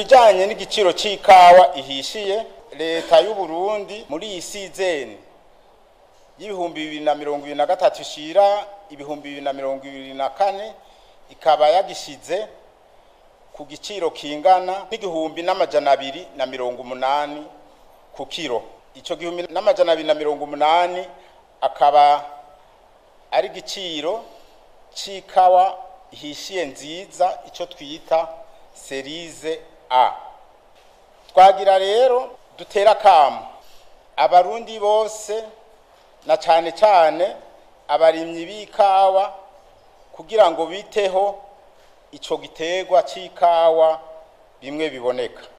Ku bijanye n'igiciro c'ikawa ihishiye, leta y'u Burundi muri iyi sizeni y'2023 ishira 2024 ikaba yagishize ku giciro kingana n'1280 ku kiro. Ico 1280 akaba ari igiciro c'ikawa ihishiye nziza, ico twita cerise A. Twagira rero dutera akamo abarundi bose na cane cane abarimyi b'ikawa kugira ngo biteho ico giterwa c'ikawa bimwe biboneka.